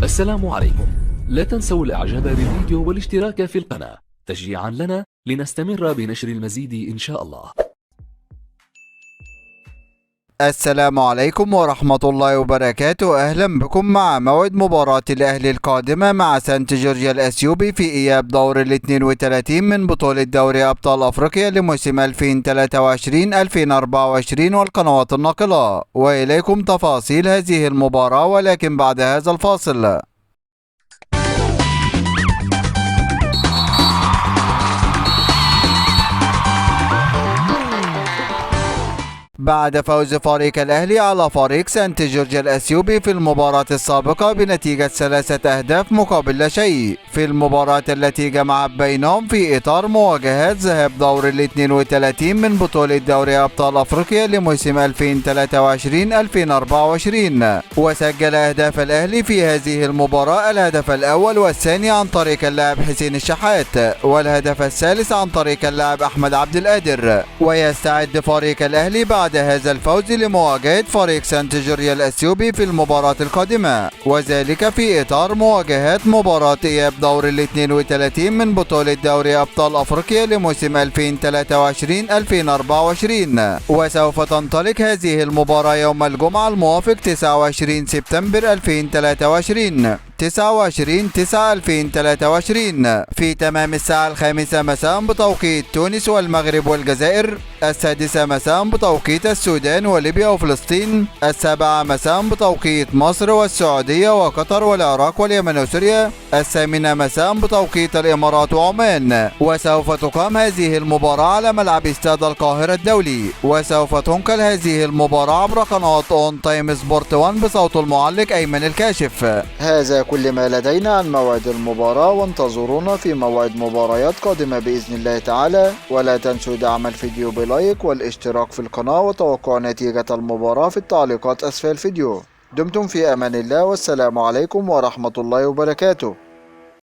السلام عليكم. لا تنسوا الاعجاب بالفيديو والاشتراك في القناة تشجيعا لنا لنستمر بنشر المزيد ان شاء الله. السلام عليكم ورحمة الله وبركاته. أهلا بكم مع موعد مباراة الأهلي القادمة مع سانت جورجيا الأثيوبي في إياب دور ال 32 من بطولة دوري أبطال أفريقيا لموسم 2023-2024 والقنوات الناقلة. وإليكم تفاصيل هذه المباراة ولكن بعد هذا الفاصل. بعد فوز فريق الأهلي على فريق سانت جورجيا الأثيوبي في المباراة السابقة بنتيجة 3 أهداف مقابل لا شيء في المباراة التي جمعت بينهم في إطار مواجهات ذهاب دور ال 32 من بطولة دوري أبطال أفريقيا لموسم 2023-2024. وسجل أهداف الأهلي في هذه المباراة الهدف الأول والثاني عن طريق اللاعب حسين الشحات، والهدف الثالث عن طريق اللاعب أحمد عبد القادر. ويستعد فريق الأهلي بعد هذا الفوز لمواجهة فريق سانت جورجيا الأثيوبي في المباراة القادمة، وذلك في إطار مواجهات مباراة إياب دور ال 32 من بطولة دوري أبطال أفريقيا لموسم 2023-2024. وسوف تنطلق هذه المباراة يوم الجمعة الموافق 29 سبتمبر 2023 29/9/2023 في تمام الساعة 5 مساء بتوقيت تونس والمغرب والجزائر، 6 مساء بتوقيت السودان وليبيا وفلسطين، 7 مساء بتوقيت مصر والسعودية وقطر والعراق واليمن وسوريا، 8 مساء بتوقيت الإمارات وعمان. وسوف تقام هذه المباراة على ملعب استاد القاهرة الدولي، وسوف تنقل هذه المباراة عبر قناة ON Time Sport 1 بصوت المعلق أيمن الكاشف. هذا كل ما لدينا عن موعد المباراة، وانتظرونا في موعد مباريات قادمة بإذن الله تعالى. ولا تنسوا دعم الفيديو بلايك والاشتراك في القناة وتوقع نتيجة المباراة في التعليقات أسفل الفيديو. دمتم في أمان الله، والسلام عليكم ورحمة الله وبركاته.